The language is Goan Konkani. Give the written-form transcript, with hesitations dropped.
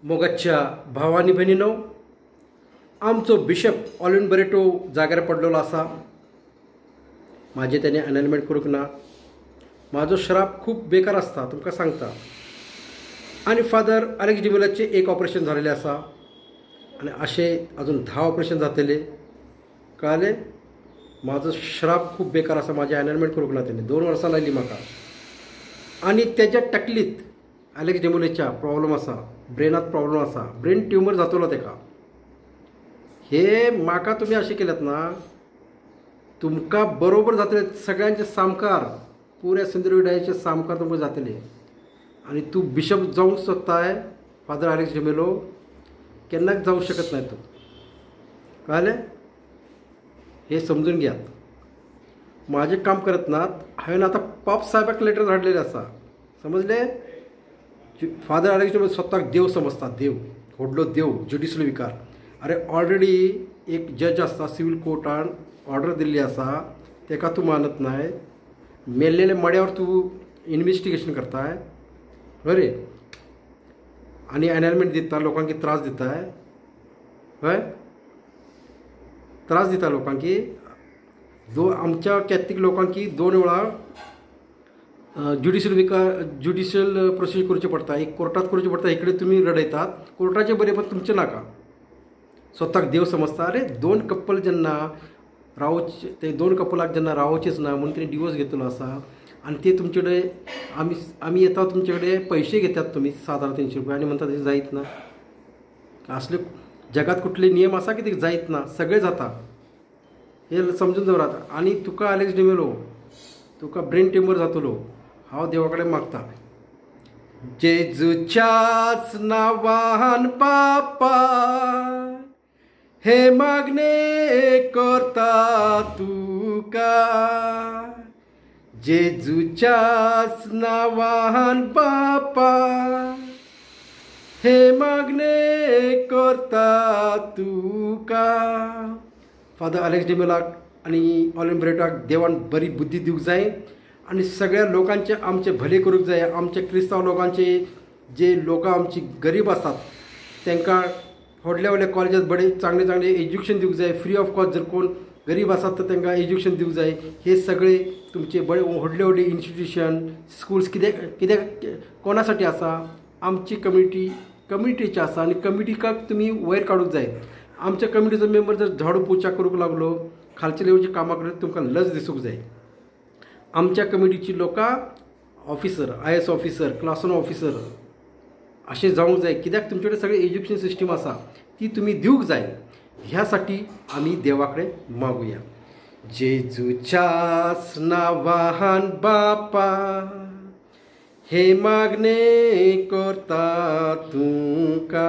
मोगाच्या भावानी भयणीनो, आमचो बिशप ऑलिन बरेटो जाग्यार पडलेलो आसा। म्हाजें तेणें अनलमेंट करूंक ना। म्हाजो श्राप खूब बेकार आसता तुमकां सांगता। आनी फादर अलेक्स डिमेलाचें एक ऑपरेशन जालेलें आसा आनी अशें अजून 10 ऑपरेशन जातले। कळ्ळें? म्हाजो श्राप खूब बेकार आसा, म्हाजें अनलमेंट करूंक ना तेणें। 2 वर्सां लायलीं म्हाका। आनी तेज्या तकलीत अलेक्स डिमेलाच्या प्रॉब्लम आसा, ब्रेनात प्रॉब्लम आसा, ब्रेन ट्युमर जातलो तेका। हे म्हाका तुमी अशें केल्यात ना, तुमकां बरोबर जातले सगळ्यांचे सामकार, पुऱ्या सिंधुदुर्ग डायचे सामकार तुमकां जातले। आनी तूं बिशप जावंक सोदताय फादर अलेक्स डिमेलो, केन्नाच जावंक शकत ना तूं। कळ्ळें? हे समजून घेयात। म्हाजें काम करत नात। हांवें आतां पाप साहेबाक लेटर धाडलेलें आसा, समजलें? फादर अलेक्स डिमेलो स्वताक देव समजता, देव, व्हडलो देव, ज्युडिशियल विकार। अरे ऑलरेडी एक जज आसता सिवील कोर्टान ऑर्डर दिल्ली आसा, तेका तूं मानत नाय। मेल्लेल्या मड्यावर तूं इन्वेस्टिगेशन करताय, बरें, आनी एनलमेंट दिता, लोकांक त्रास दिताय, हय, त्रास दिता लोकांक। आमच्या कॅथलीक लोकांक 2 वेळा ज्युडिशियल विकार, ज्युडिशियल प्रोसिजर करचें पडटा। एक कोर्टात करचें पडटा, इकडे तुमी रडयतात, कोर्टाचें बरें पण तुमचें नाका। स्वताक देव समजता। अरे 2 कपल जेन्ना रावचे, ते 2 कपलाक जेन्ना रावचेच ना म्हणून तेणी डिवोर्स घेतलो आसा। आनी ते तुमचे कडेन आमी येता तुमचे कडेन पयशे घेतात तुमी 7300 रुपया आनी म्हणटा तशें जायत ना। असले जगात कुठले नियम आसा की ते जायत ना, सगळें जाता, हे समजून दवरात। आनी तुका अलेक्स डिमेलो, तुका ब्रेन ट्युमर जातलो, हांव देवा कडेन मागता। जेजूच्याच नांवान बापा हे मागणे करता तुका, जेजूच्याच नांवान बापा हे मागणे करता तुका। फादर अलेक्स डिमेलाक आनी ऑलिन बरेटोक देवान बरी बुद्धी दिवंक जाय आनी सगळ्या लोकांचे आमचे भले करूंक जाय। आमचे क्रिस्तांव लोकांचे जे लोक आमची गरीब आसात तांकां व्हडल्या व्हडल्या कॉलेजात बरे चांगले चांगले एज्युकेशन दिवंक जाय, फ्री ऑफ कॉस्ट। जर कोण गरीब आसात तर तांकां एज्युकेशन दिवंक जाय। हे सगळे तुमचे बरे व्हडले व्हडले इन्स्टिट्यूशन स्कूल्स कित्याक कित्याक कोणासाठी आसा? आमची कम्युनिटी, कम्युनिटीची आसा आनी कम्युनिटीक तुमी वयर काडूंक जाय। आमच्या कम्युनिटीचो मेंबर जर झाडू पोचा करूंक लागलो, खालचे लेवलची कामां करूंक, तुमकां लज दिसूंक जाय। आमच्या कम्युनिटीची लोकां officer, IAS officer, class 1 officer अशें जावंक जाय। कित्याक तुमचे कडेन सगळें एज्युकेशन सिस्टम आसा, ती तुमी दिवंक जाय। ह्यासाठी आमी देवा कडेन मागुया। जेजूच्याच नांवान बापा हे मागणे करता तुका।